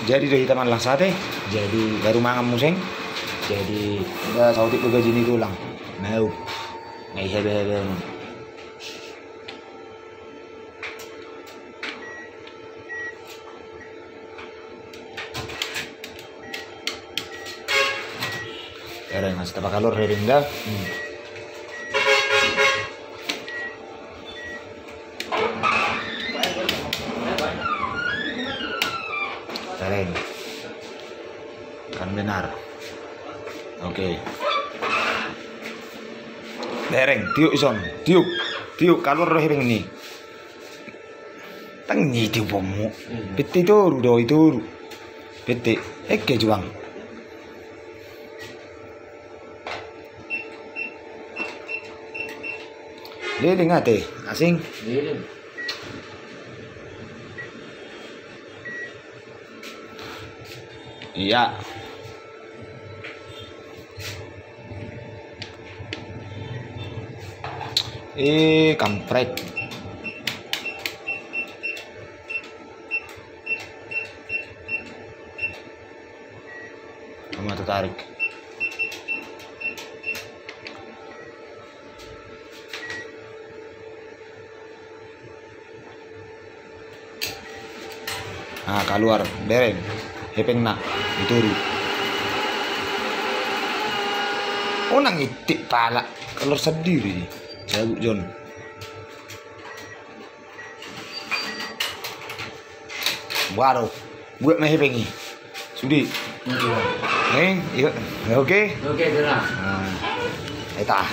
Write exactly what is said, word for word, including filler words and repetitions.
Jadi do hita manang sate. Jadi baru mangan muse. Jadi udah sautik juga jini tulang. Mau. Ngai hebe-hebe. Ereng, masih tapa kalor, ereng dah. Hmm. Ereng. Kan benar. Oke. Ereng, tiuk ison, tiuk. Tiuk, kalor do ereng ni. Tang ni tiuponmu. Hmm. Pette itoru do, itoru. Pette, eke juang. Leleng ate, asing. Leleng. Iya. Eh, kampret. Ama tertarik. Ah, kaluar, bereng. Hepengna, dituru. Oh, nang itik pala. Kaluar sandiri. Jago, Jon. Baru. Buat mah hepeng i. Sude. Iya. Eh, iya. Oke. Oke, tenang. Nah, eta.